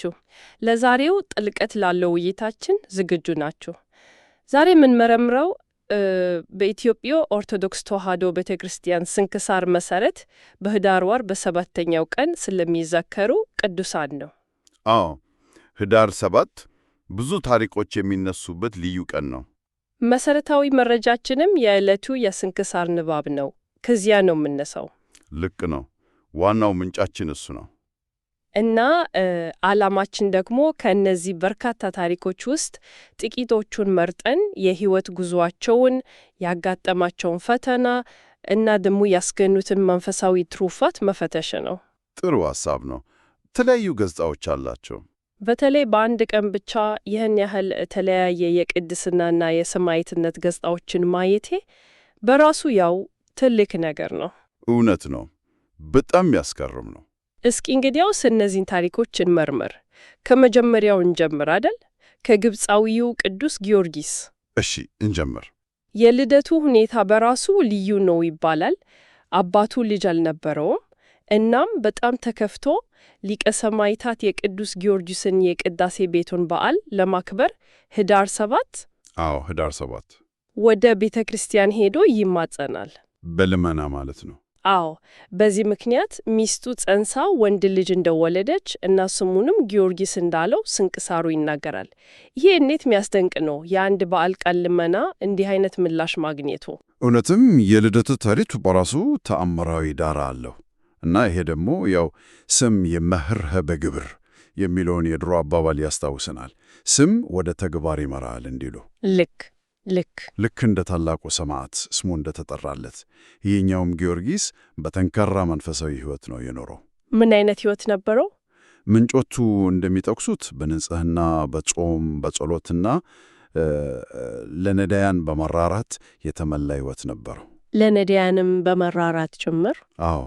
ናችሁ? ለዛሬው ጥልቀት ላለው ውይይታችን ዝግጁ ናችሁ? ዛሬ የምንመረምረው በኢትዮጵያ ኦርቶዶክስ ተዋሕዶ ቤተ ክርስቲያን ስንክሳር መሰረት በህዳር ወር በሰባተኛው ቀን ስለሚዘከሩ ቅዱሳን ነው። አዎ፣ ህዳር 7 ብዙ ታሪኮች የሚነሱበት ልዩ ቀን ነው። መሰረታዊ መረጃችንም የዕለቱ የስንክሳር ንባብ ነው። ከዚያ ነው የምነሳው። ልክ ነው። ዋናው ምንጫችን እሱ ነው። እና ዓላማችን ደግሞ ከእነዚህ በርካታ ታሪኮች ውስጥ ጥቂቶቹን መርጠን የህይወት ጉዟቸውን፣ ያጋጠማቸውን ፈተና እና ደግሞ ያስገኙትን መንፈሳዊ ትሩፋት መፈተሽ ነው። ጥሩ ሐሳብ ነው። የተለያዩ ገጽታዎች አላቸው። በተለይ በአንድ ቀን ብቻ ይህን ያህል የተለያየ የቅድስናና የሰማዕትነት ገጽታዎችን ማየቴ በራሱ ያው ትልቅ ነገር ነው። እውነት ነው። በጣም ያስገርም ነው። እስኪ እንግዲያውስ እነዚህን ታሪኮች እንመርምር። ከመጀመሪያው እንጀምር አይደል? ከግብፃዊው ቅዱስ ጊዮርጊስ። እሺ፣ እንጀምር። የልደቱ ሁኔታ በራሱ ልዩ ነው ይባላል። አባቱ ልጅ አልነበረውም። እናም በጣም ተከፍቶ ሊቀ ሰማዕታት የቅዱስ ጊዮርጊስን የቅዳሴ ቤቱን በዓል ለማክበር ህዳር 7 አዎ፣ ህዳር 7 ወደ ቤተ ክርስቲያን ሄዶ ይማጸናል። በልመና ማለት ነው። አዎ፣ በዚህ ምክንያት ሚስቱ ጸንሳ ወንድ ልጅ እንደወለደች እና ስሙንም ጊዮርጊስ እንዳለው ስንክሳሩ ይናገራል። ይሄ እንዴት የሚያስደንቅ ነው! የአንድ በዓል ቀን ልመና እንዲህ አይነት ምላሽ ማግኘቱ። እውነትም የልደቱ ታሪክ በራሱ ተአምራዊ ዳራ አለው እና ይሄ ደግሞ ያው ስም የመህርህ በግብር የሚለውን የድሮ አባባል ያስታውሰናል። ስም ወደ ተግባር ይመራል እንዲሉ። ልክ ልክ ልክ እንደ ታላቁ ሰማዕት ስሙ እንደተጠራለት ይህኛውም ጊዮርጊስ በጠንካራ መንፈሳዊ ሕይወት ነው የኖረው። ምን አይነት ሕይወት ነበረው? ምንጮቹ እንደሚጠቅሱት በንጽህና፣ በጾም፣ በጸሎትና ለነዳያን በመራራት የተሞላ ሕይወት ነበረው። ለነዳያንም በመራራት ጭምር። አዎ፣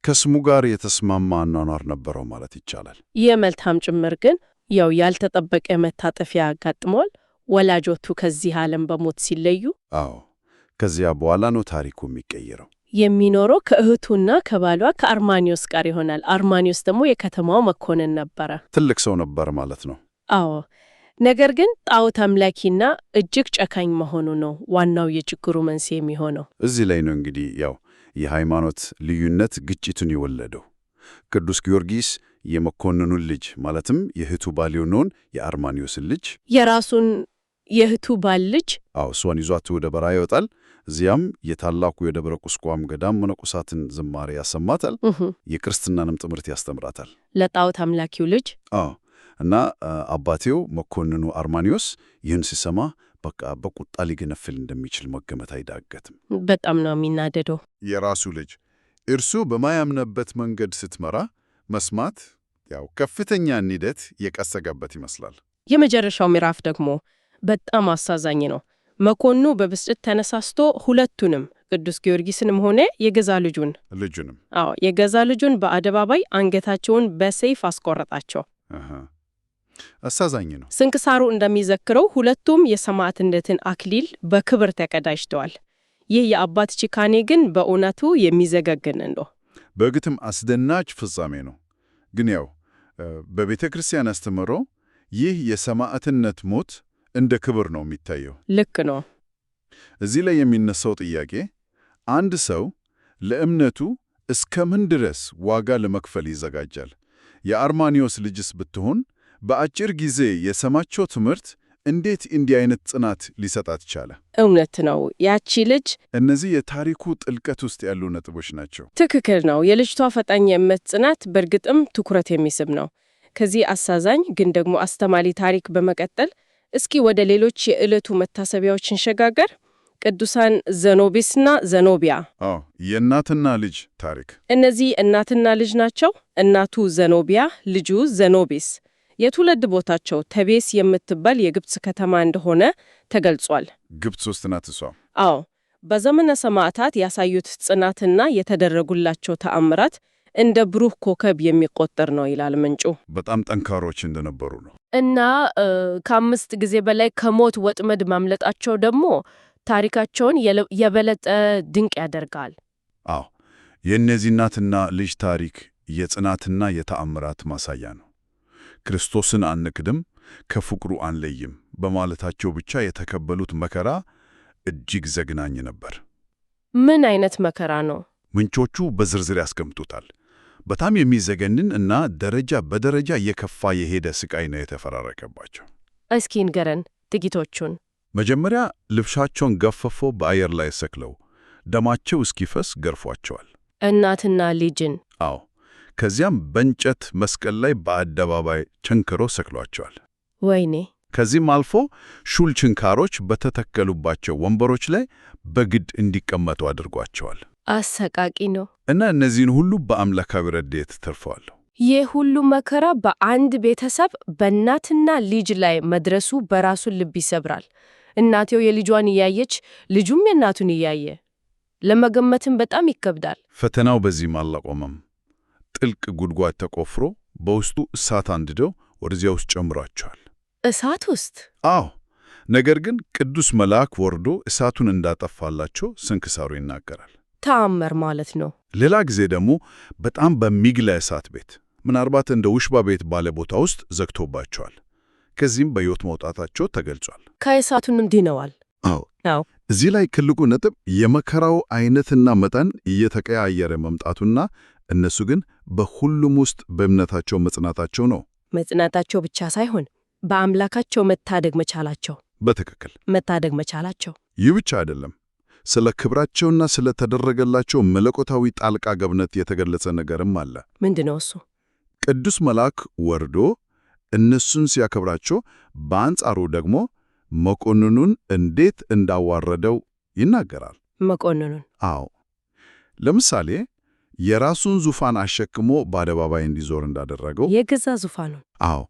ከስሙ ጋር የተስማማ አኗኗር ነበረው ማለት ይቻላል። የመልታም ጭምር ግን ያው ያልተጠበቀ መታጠፊያ አጋጥሟል። ወላጆቱ ከዚህ ዓለም በሞት ሲለዩ። አዎ፣ ከዚያ በኋላ ነው ታሪኩ የሚቀየረው። የሚኖረው ከእህቱና ከባሏ ከአርማኒዮስ ጋር ይሆናል። አርማኒዮስ ደግሞ የከተማው መኮንን ነበረ። ትልቅ ሰው ነበር ማለት ነው። አዎ፣ ነገር ግን ጣዖት አምላኪና እጅግ ጨካኝ መሆኑ ነው ዋናው የችግሩ መንስኤ የሚሆነው። እዚህ ላይ ነው እንግዲህ ያው የሃይማኖት ልዩነት ግጭቱን የወለደው። ቅዱስ ጊዮርጊስ የመኮንኑን ልጅ ማለትም የእህቱ ባል የሆነውን የአርማኒዮስን ልጅ የራሱን የእህቱ ባል ልጅ። አዎ፣ እሷን ይዟት ወደ በረሃ ይወጣል። እዚያም የታላቁ የደብረ ቁስቋም ገዳም መነኮሳትን ዝማሬ ያሰማታል። የክርስትናንም ትምህርት ያስተምራታል። ለጣዖት አምላኪው ልጅ። አዎ፣ እና አባቴው መኮንኑ አርማኒዮስ ይህን ሲሰማ በቃ በቁጣ ሊገነፍል እንደሚችል መገመት አይዳገትም። በጣም ነው የሚናደደው። የራሱ ልጅ እርሱ በማያምንበት መንገድ ስትመራ መስማት ያው ከፍተኛ ንዴት የቀሰቀሰበት ይመስላል። የመጨረሻው ምዕራፍ ደግሞ በጣም አሳዛኝ ነው። መኮንኑ በብስጭት ተነሳስቶ ሁለቱንም ቅዱስ ጊዮርጊስንም ሆነ የገዛ ልጁን ልጁንም። አዎ፣ የገዛ ልጁን በአደባባይ አንገታቸውን በሰይፍ አስቆረጣቸው። አሳዛኝ ነው። ስንክሳሩ እንደሚዘክረው ሁለቱም የሰማዕትነትን አክሊል በክብር ተቀዳጅተዋል። ይህ የአባት ጭካኔ ግን በእውነቱ የሚዘገንን ነው። በእርግጥም አስደናጭ ፍጻሜ ነው። ግን ያው በቤተ ክርስቲያን አስተምህሮ ይህ የሰማዕትነት ሞት እንደ ክብር ነው የሚታየው። ልክ ነው። እዚህ ላይ የሚነሳው ጥያቄ አንድ ሰው ለእምነቱ እስከ ምን ድረስ ዋጋ ለመክፈል ይዘጋጃል? የአርማኒዮስ ልጅስ ብትሆን በአጭር ጊዜ የሰማቸው ትምህርት እንዴት እንዲህ አይነት ጽናት ሊሰጣት ቻለ? እውነት ነው። ያቺ ልጅ እነዚህ የታሪኩ ጥልቀት ውስጥ ያሉ ነጥቦች ናቸው። ትክክል ነው። የልጅቷ ፈጣን የእምነት ጽናት በእርግጥም ትኩረት የሚስብ ነው። ከዚህ አሳዛኝ ግን ደግሞ አስተማሪ ታሪክ በመቀጠል እስኪ ወደ ሌሎች የዕለቱ መታሰቢያዎች እንሸጋገር። ቅዱሳን ዘኖቢስና ዘኖቢያ። አዎ፣ የእናትና ልጅ ታሪክ። እነዚህ እናትና ልጅ ናቸው። እናቱ ዘኖቢያ፣ ልጁ ዘኖቢስ። የትውልድ ቦታቸው ተቤስ የምትባል የግብፅ ከተማ እንደሆነ ተገልጿል። ግብፅ ውስጥ ናት እሷ። አዎ፣ በዘመነ ሰማዕታት ያሳዩት ጽናትና የተደረጉላቸው ተአምራት እንደ ብሩህ ኮከብ የሚቆጠር ነው ይላል ምንጩ። በጣም ጠንካሮች እንደነበሩ ነው። እና ከ5 ጊዜ በላይ ከሞት ወጥመድ ማምለጣቸው ደግሞ ታሪካቸውን የበለጠ ድንቅ ያደርጋል። አዎ፣ የእነዚህ እናትና ልጅ ታሪክ የጽናትና የተአምራት ማሳያ ነው። ክርስቶስን አንክድም፣ ከፍቅሩ አንለይም በማለታቸው ብቻ የተቀበሉት መከራ እጅግ ዘግናኝ ነበር። ምን አይነት መከራ ነው? ምንጮቹ በዝርዝር ያስቀምጡታል። በጣም የሚዘገንን እና ደረጃ በደረጃ እየከፋ የሄደ ስቃይ ነው የተፈራረቀባቸው። እስኪ ንገረን ጥቂቶቹን። መጀመሪያ ልብሳቸውን ገፈፎ በአየር ላይ ሰቅለው ደማቸው እስኪፈስ ገርፏቸዋል። እናትና ልጅን። አዎ። ከዚያም በእንጨት መስቀል ላይ በአደባባይ ቸንክሮ ሰቅሏቸዋል። ወይኔ! ከዚህም አልፎ ሹል ችንካሮች በተተከሉባቸው ወንበሮች ላይ በግድ እንዲቀመጡ አድርጓቸዋል። አሰቃቂ ነው። እና እነዚህን ሁሉ በአምላካዊ ረድኤት ተርፈዋል። ይህ ሁሉ መከራ በአንድ ቤተሰብ በእናትና ልጅ ላይ መድረሱ በራሱ ልብ ይሰብራል። እናቴው የልጇን እያየች፣ ልጁም የእናቱን እያየ ለመገመትም በጣም ይከብዳል። ፈተናው በዚህም አላቆመም። ጥልቅ ጉድጓድ ተቆፍሮ በውስጡ እሳት አንድደው ወደዚያ ውስጥ ጨምሯቸዋል። እሳት ውስጥ? አዎ። ነገር ግን ቅዱስ መልአክ ወርዶ እሳቱን እንዳጠፋላቸው ስንክሳሩ ይናገራል። ተአምር ማለት ነው። ሌላ ጊዜ ደግሞ በጣም በሚግለ እሳት ቤት፣ ምናልባት እንደ ውሽባ ቤት ባለ ቦታ ውስጥ ዘግቶባቸዋል። ከዚህም በሕይወት መውጣታቸው ተገልጿል። ከእሳቱንም ድነዋል። አዎ። አዎ። እዚህ ላይ ትልቁ ነጥብ የመከራው አይነትና መጠን እየተቀያየረ መምጣቱና እነሱ ግን በሁሉም ውስጥ በእምነታቸው መጽናታቸው ነው። መጽናታቸው ብቻ ሳይሆን በአምላካቸው መታደግ መቻላቸው። በትክክል መታደግ መቻላቸው። ይህ ብቻ አይደለም። ስለ ክብራቸውና ስለተደረገላቸው መለኮታዊ ጣልቃ ገብነት የተገለጸ ነገርም አለ። ምንድነው እሱ? ቅዱስ መልአክ ወርዶ እነሱን ሲያከብራቸው፣ በአንጻሩ ደግሞ መኮንኑን እንዴት እንዳዋረደው ይናገራል። መኮንኑን? አዎ። ለምሳሌ የራሱን ዙፋን አሸክሞ በአደባባይ እንዲዞር እንዳደረገው። የገዛ ዙፋኑን? አዎ።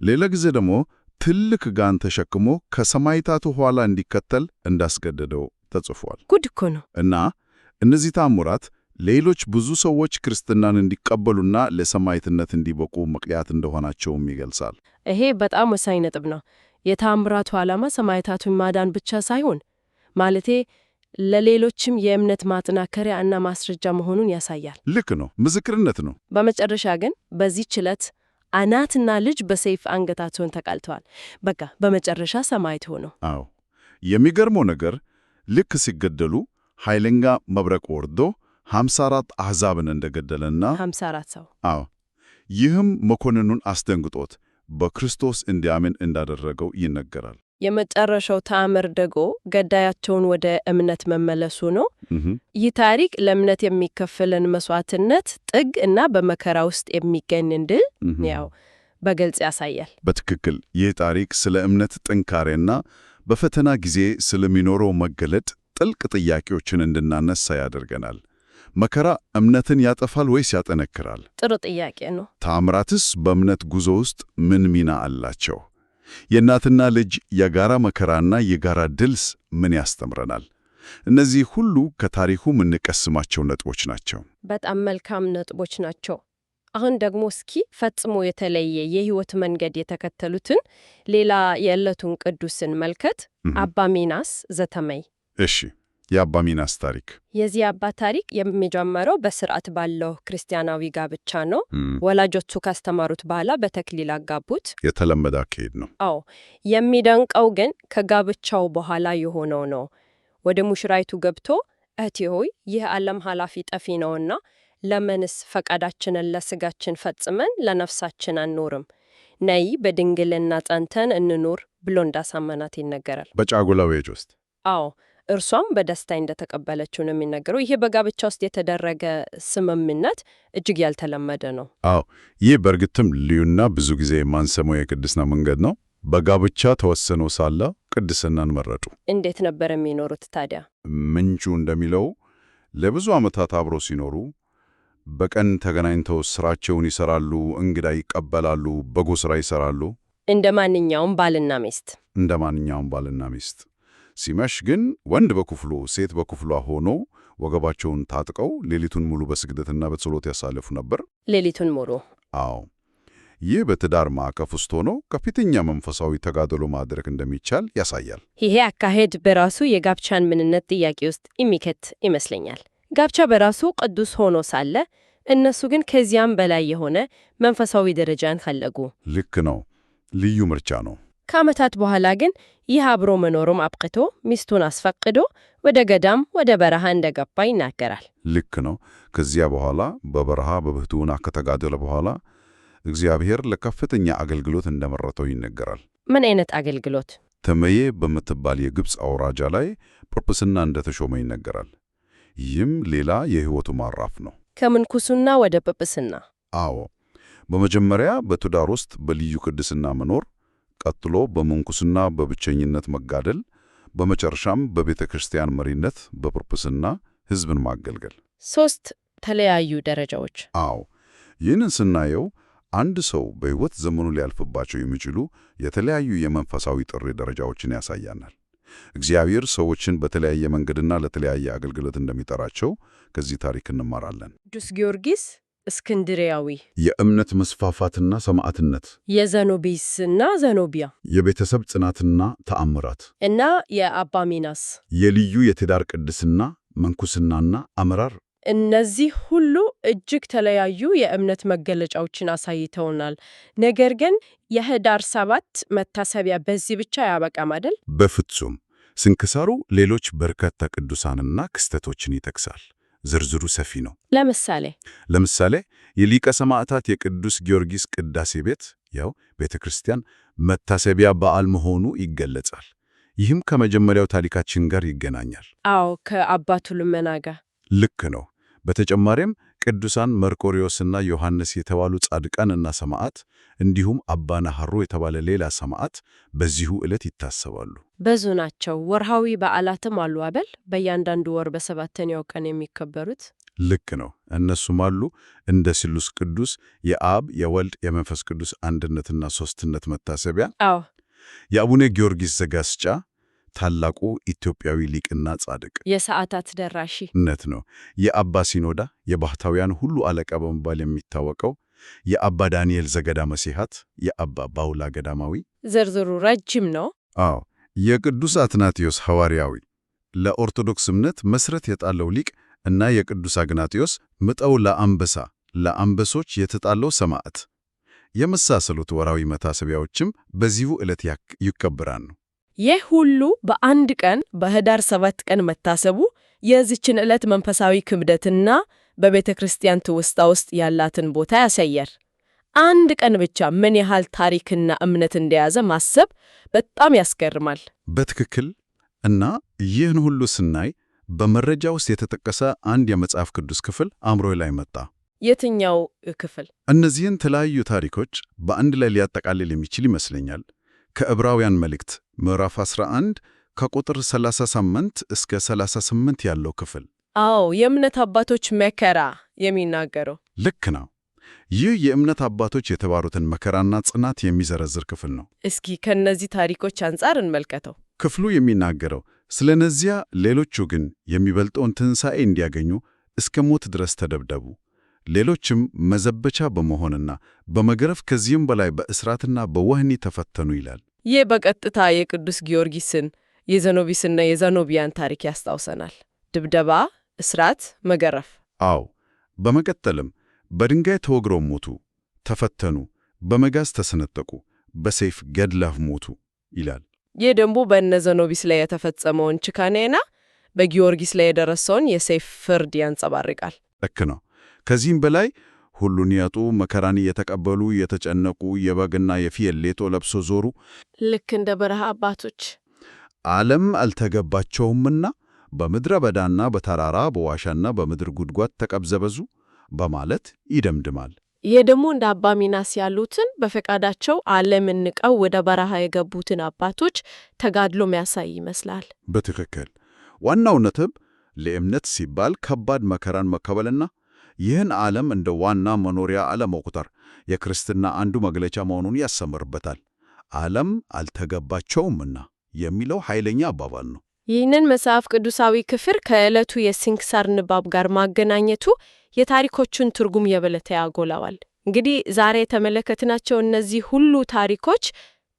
ሌላ ጊዜ ደግሞ ትልቅ ጋን ተሸክሞ ከሰማዕታቱ ኋላ እንዲከተል እንዳስገደደው ተጽፏል። ጉድ እኮ ነው። እና እነዚህ ተአምራት ሌሎች ብዙ ሰዎች ክርስትናን እንዲቀበሉና ለሰማዕትነት እንዲበቁ ምክንያት እንደሆናቸውም ይገልጻል። ይሄ በጣም ወሳኝ ነጥብ ነው። የተአምራቱ ዓላማ ሰማዕታቱን ማዳን ብቻ ሳይሆን ማለቴ ለሌሎችም የእምነት ማጠናከሪያ እና ማስረጃ መሆኑን ያሳያል። ልክ ነው። ምስክርነት ነው። በመጨረሻ ግን በዚህች ዕለት እናትና ልጅ በሰይፍ አንገታቸውን ተቀልተዋል። በቃ በመጨረሻ ሰማዕት ሆነው። አዎ። የሚገርመው ነገር ልክ ሲገደሉ ኃይለኛ መብረቅ ወርዶ 54 አሕዛብን እንደገደለና 54 ሰው። አዎ። ይህም መኮንኑን አስደንግጦት በክርስቶስ እንዲያምን እንዳደረገው ይነገራል። የመጨረሻው ተአምር ደግሞ ገዳያቸውን ወደ እምነት መመለሱ ነው። ይህ ታሪክ ለእምነት የሚከፈልን መስዋዕትነት ጥግ እና በመከራ ውስጥ የሚገኝን ድል ያው በግልጽ ያሳያል። በትክክል ይህ ታሪክ ስለ እምነት ጥንካሬና በፈተና ጊዜ ስለሚኖረው መገለጥ ጥልቅ ጥያቄዎችን እንድናነሳ ያደርገናል። መከራ እምነትን ያጠፋል ወይስ ያጠነክራል? ጥሩ ጥያቄ ነው። ተአምራትስ በእምነት ጉዞ ውስጥ ምን ሚና አላቸው? የእናትና ልጅ የጋራ መከራና የጋራ ድልስ ምን ያስተምረናል? እነዚህ ሁሉ ከታሪኩ የምንቀስማቸው ነጥቦች ናቸው። በጣም መልካም ነጥቦች ናቸው። አሁን ደግሞ እስኪ ፈጽሞ የተለየ የሕይወት መንገድ የተከተሉትን ሌላ የዕለቱን ቅዱስ እንመልከት። አባ ሚናስ ዘተመይ። እሺ፣ የአባ ሚናስ ታሪክ። የዚህ አባ ታሪክ የሚጀምረው በስርዓት ባለው ክርስቲያናዊ ጋብቻ ነው። ወላጆቹ ካስተማሩት በኋላ በተክሊል አጋቡት። የተለመደ አካሄድ ነው። አዎ። የሚደንቀው ግን ከጋብቻው በኋላ የሆነው ነው። ወደ ሙሽራይቱ ገብቶ እህቴ ሆይ ይህ ዓለም ኃላፊ ጠፊ ነውና ለምንስ ፈቃዳችንን ለስጋችን ፈጽመን ለነፍሳችን አንኖርም? ነይ በድንግልና ጸንተን እንኑር ብሎ እንዳሳመናት ይነገራል። በጫጉላ ቤት ውስጥ። አዎ፣ እርሷም በደስታ እንደተቀበለችው ነው የሚነገረው። ይሄ በጋብቻ ውስጥ የተደረገ ስምምነት እጅግ ያልተለመደ ነው። አዎ፣ ይህ በእርግጥም ልዩና ብዙ ጊዜ የማንሰማው የቅድስና መንገድ ነው። በጋብቻ ተወስኖ ሳለ ቅድስናን መረጡ። እንዴት ነበር የሚኖሩት ታዲያ? ምንጩ እንደሚለው ለብዙ ዓመታት አብሮ ሲኖሩ በቀን ተገናኝተው ስራቸውን ይሰራሉ፣ እንግዳ ይቀበላሉ፣ በጎ ስራ ይሰራሉ። እንደ ማንኛውም ባልና ሚስት። እንደ ማንኛውም ባልና ሚስት። ሲመሽ ግን ወንድ በክፍሉ ሴት በክፍሏ ሆኖ ወገባቸውን ታጥቀው ሌሊቱን ሙሉ በስግደትና በጸሎት ያሳልፉ ነበር። ሌሊቱን ሙሉ። አዎ። ይህ በትዳር ማዕቀፍ ውስጥ ሆኖ ከፍተኛ መንፈሳዊ ተጋድሎ ማድረግ እንደሚቻል ያሳያል። ይሄ አካሄድ በራሱ የጋብቻን ምንነት ጥያቄ ውስጥ የሚከት ይመስለኛል። ጋብቻ በራሱ ቅዱስ ሆኖ ሳለ እነሱ ግን ከዚያም በላይ የሆነ መንፈሳዊ ደረጃን ፈለጉ። ልክ ነው። ልዩ ምርጫ ነው። ከዓመታት በኋላ ግን ይህ አብሮ መኖሩም አብቅቶ ሚስቱን አስፈቅዶ ወደ ገዳም ወደ በረሃ እንደገባ ይናገራል። ልክ ነው። ከዚያ በኋላ በበረሃ በብሕትውና ከተጋደለ በኋላ እግዚአብሔር ለከፍተኛ አገልግሎት እንደመረጠው ይነገራል። ምን አይነት አገልግሎት? ተመዬ በምትባል የግብፅ አውራጃ ላይ ጵጵስና እንደተሾመ ይነገራል። ይህም ሌላ የሕይወቱ ምዕራፍ ነው። ከምንኩስና ወደ ጵጵስና። አዎ፣ በመጀመሪያ በትዳር ውስጥ በልዩ ቅድስና መኖር፣ ቀጥሎ በምንኩስና በብቸኝነት መጋደል፣ በመጨረሻም በቤተ ክርስቲያን መሪነት በጵጵስና ሕዝብን ማገልገል። ሶስት ተለያዩ ደረጃዎች። አዎ፣ ይህንን ስናየው አንድ ሰው በሕይወት ዘመኑ ሊያልፍባቸው የሚችሉ የተለያዩ የመንፈሳዊ ጥሪ ደረጃዎችን ያሳያናል። እግዚአብሔር ሰዎችን በተለያየ መንገድና ለተለያየ አገልግሎት እንደሚጠራቸው ከዚህ ታሪክ እንማራለን። ቅዱስ ጊዮርጊስ እስክንድርያዊ፣ የእምነት መስፋፋትና ሰማዕትነት፣ የዘኖቢስና ዘኖቢያ፣ የቤተሰብ ጽናትና ተአምራት እና የአባ ሚናስ የልዩ የትዳር ቅድስና፣ መንኩስናና አመራር። እነዚህ ሁሉ እጅግ ተለያዩ የእምነት መገለጫዎችን አሳይተውናል። ነገር ግን የህዳር 7 መታሰቢያ በዚህ ብቻ አያበቃም አይደል? በፍጹም። ስንክሳሩ ሌሎች በርካታ ቅዱሳንና ክስተቶችን ይጠቅሳል። ዝርዝሩ ሰፊ ነው። ለምሳሌ ለምሳሌ የሊቀ ሰማዕታት የቅዱስ ጊዮርጊስ ቅዳሴ ቤት ያው ቤተ ክርስቲያን መታሰቢያ በዓል መሆኑ ይገለጻል። ይህም ከመጀመሪያው ታሪካችን ጋር ይገናኛል። አዎ፣ ከአባቱ ልመና ጋር። ልክ ነው። በተጨማሪም ቅዱሳን መርቆሪዎስና ዮሐንስ የተባሉ ጻድቃንና ሰማዕት እንዲሁም አባ ናሃሮ የተባለ ሌላ ሰማዕት በዚሁ ዕለት ይታሰባሉ። ብዙ ናቸው። ወርሃዊ በዓላትም አሉ አይደል? በእያንዳንዱ ወር በሰባተኛው ቀን የሚከበሩት። ልክ ነው። እነሱም አሉ እንደ ስሉስ ቅዱስ የአብ የወልድ የመንፈስ ቅዱስ አንድነትና ሶስትነት መታሰቢያ፣ የአቡነ ጊዮርጊስ ዘጋስጫ ታላቁ ኢትዮጵያዊ ሊቅና ጻድቅ የሰዓታት ደራሺ ነት ነው። የአባ ሲኖዳ የባህታውያን ሁሉ አለቃ በመባል የሚታወቀው፣ የአባ ዳንኤል ዘገዳመ ሲሐት፣ የአባ ባውላ ገዳማዊ። ዝርዝሩ ረጅም ነው። አዎ፣ የቅዱስ አትናቴዎስ ሐዋርያዊ ለኦርቶዶክስ እምነት መሠረት የጣለው ሊቅ እና የቅዱስ አግናጤዎስ ምጠው ለአንበሳ ለአንበሶች የተጣለው ሰማዕት የመሳሰሉት ወርሃዊ መታሰቢያዎችም በዚሁ ዕለት ይከበራሉ። ይህ ሁሉ በአንድ ቀን በህዳር 7 ቀን መታሰቡ የዚችን ዕለት መንፈሳዊ ክብደትና በቤተ ክርስቲያን ትውስታ ውስጥ ያላትን ቦታ ያሳያል። አንድ ቀን ብቻ ምን ያህል ታሪክና እምነት እንደያዘ ማሰብ በጣም ያስገርማል። በትክክል። እና ይህን ሁሉ ስናይ በመረጃ ውስጥ የተጠቀሰ አንድ የመጽሐፍ ቅዱስ ክፍል አእምሮዬ ላይ መጣ። የትኛው ክፍል? እነዚህን የተለያዩ ታሪኮች በአንድ ላይ ሊያጠቃልል የሚችል ይመስለኛል። ከዕብራውያን መልእክት ምዕራፍ 11 ከቁጥር 38 እስከ 38 ያለው ክፍል። አዎ፣ የእምነት አባቶች መከራ የሚናገረው። ልክ ነው። ይህ የእምነት አባቶች የተባሩትን መከራና ጽናት የሚዘረዝር ክፍል ነው። እስኪ ከነዚህ ታሪኮች አንጻር እንመልከተው። ክፍሉ የሚናገረው ስለነዚያ ሌሎቹ ግን የሚበልጠውን ትንሣኤ እንዲያገኙ እስከ ሞት ድረስ ተደብደቡ፣ ሌሎችም መዘበቻ በመሆንና በመገረፍ ከዚህም በላይ በእስራትና በወህኒ ተፈተኑ ይላል። ይህ በቀጥታ የቅዱስ ጊዮርጊስን የዘኖቢስና የዘኖቢያን ታሪክ ያስታውሰናል። ድብደባ፣ እስራት፣ መገረፍ። አዎ። በመቀጠልም በድንጋይ ተወግረው ሞቱ፣ ተፈተኑ፣ በመጋዝ ተሰነጠቁ፣ በሰይፍ ገድለህ ሞቱ ይላል። ይህ ደግሞ በእነ ዘኖቢስ ላይ የተፈጸመውን ጭካኔና በጊዮርጊስ ላይ የደረሰውን የሰይፍ ፍርድ ያንጸባርቃል። ልክ ነው። ከዚህም በላይ ሁሉን ያጡ፣ መከራን እየተቀበሉ የተጨነቁ፣ የበግና የፍየል ሌጦ ለብሶ ዞሩ፣ ልክ እንደ በረሃ አባቶች። ዓለም አልተገባቸውምና በምድረ በዳና በተራራ በዋሻና በምድር ጉድጓድ ተቀብዘበዙ በማለት ይደምድማል። ይህ ደግሞ እንደ አባ ሚናስ ያሉትን በፈቃዳቸው ዓለምን ንቀው ወደ በረሃ የገቡትን አባቶች ተጋድሎ የሚያሳይ ይመስላል። በትክክል። ዋናው ነጥብ ለእምነት ሲባል ከባድ መከራን መቀበልና ይህን ዓለም እንደ ዋና መኖሪያ አለመቁጠር የክርስትና አንዱ መግለጫ መሆኑን ያሰምርበታል። ዓለም አልተገባቸውምና የሚለው ኃይለኛ አባባል ነው። ይህንን መጽሐፍ ቅዱሳዊ ክፍል ከዕለቱ የስንክሳር ንባብ ጋር ማገናኘቱ የታሪኮቹን ትርጉም የበለጠ ያጎላዋል። እንግዲህ ዛሬ የተመለከትናቸው እነዚህ ሁሉ ታሪኮች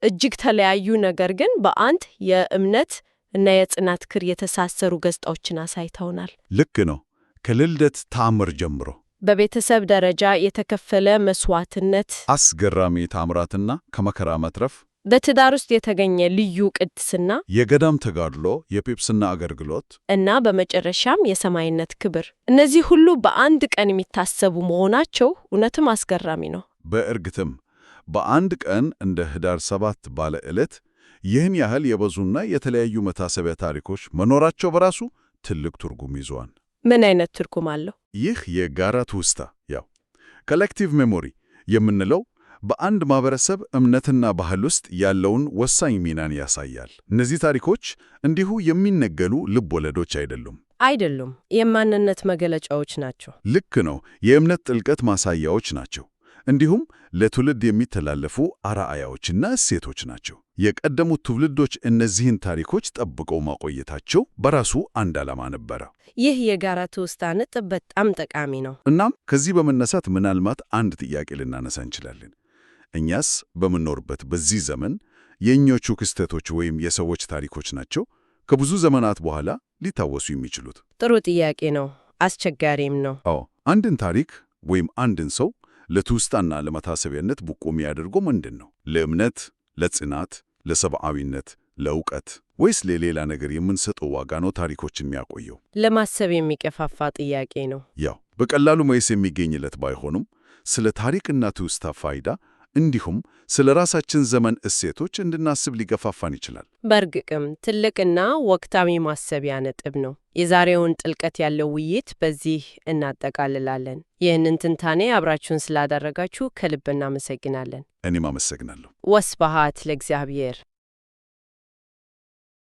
እጅግ ተለያዩ፣ ነገር ግን በአንድ የእምነት እና የጽናት ክር የተሳሰሩ ገጽታዎችን አሳይተውናል። ልክ ነው። ከልደት ተአምር ጀምሮ በቤተሰብ ደረጃ የተከፈለ መስዋዕትነት፣ አስገራሚ ታምራትና ከመከራ መትረፍ፣ በትዳር ውስጥ የተገኘ ልዩ ቅድስና የገዳም ተጋድሎ፣ የጵጵስና አገልግሎት እና በመጨረሻም የሰማይነት ክብር። እነዚህ ሁሉ በአንድ ቀን የሚታሰቡ መሆናቸው እውነትም አስገራሚ ነው። በእርግጥም በአንድ ቀን እንደ ህዳር 7 ባለ ዕለት ይህን ያህል የበዙና የተለያዩ መታሰቢያ ታሪኮች መኖራቸው በራሱ ትልቅ ትርጉም ይዟል። ምን አይነት ትርጉም አለው? ይህ የጋራ ትውስታ ያው collective memory የምንለው በአንድ ማህበረሰብ እምነትና ባህል ውስጥ ያለውን ወሳኝ ሚናን ያሳያል። እነዚህ ታሪኮች እንዲሁ የሚነገሉ ልብ ወለዶች አይደሉም። አይደሉም፣ የማንነት መገለጫዎች ናቸው። ልክ ነው። የእምነት ጥልቀት ማሳያዎች ናቸው። እንዲሁም ለትውልድ የሚተላለፉ አርአያዎችና እሴቶች ናቸው። የቀደሙት ትውልዶች እነዚህን ታሪኮች ጠብቀው ማቆየታቸው በራሱ አንድ ዓላማ ነበረ። ይህ የጋራ ትውስታ ነጥብ በጣም ጠቃሚ ነው። እናም ከዚህ በመነሳት ምናልባት አንድ ጥያቄ ልናነሳ እንችላለን። እኛስ በምንኖርበት በዚህ ዘመን የእኞቹ ክስተቶች ወይም የሰዎች ታሪኮች ናቸው ከብዙ ዘመናት በኋላ ሊታወሱ የሚችሉት? ጥሩ ጥያቄ ነው፣ አስቸጋሪም ነው። አዎ፣ አንድን ታሪክ ወይም አንድን ሰው ለትውስታና ለመታሰቢያነት ብቁ የሚያደርገው ምንድን ነው? ለእምነት፣ ለጽናት፣ ለሰብአዊነት፣ ለእውቀት ወይስ ለሌላ ነገር የምንሰጠው ዋጋ ነው ታሪኮችን የሚያቆየው? ለማሰብ የሚገፋፋ ጥያቄ ነው። ያው በቀላሉ መልስ የሚገኝለት ባይሆኑም ስለ ታሪክና ትውስታ ፋይዳ እንዲሁም ስለ ራሳችን ዘመን እሴቶች እንድናስብ ሊገፋፋን ይችላል። በእርግጥም ትልቅና ወቅታዊ ማሰቢያ ነጥብ ነው። የዛሬውን ጥልቀት ያለው ውይይት በዚህ እናጠቃልላለን። ይህንን ትንታኔ አብራችሁን ስላደረጋችሁ ከልብ እናመሰግናለን። እኔም አመሰግናለሁ። ወስብሐት ለእግዚአብሔር።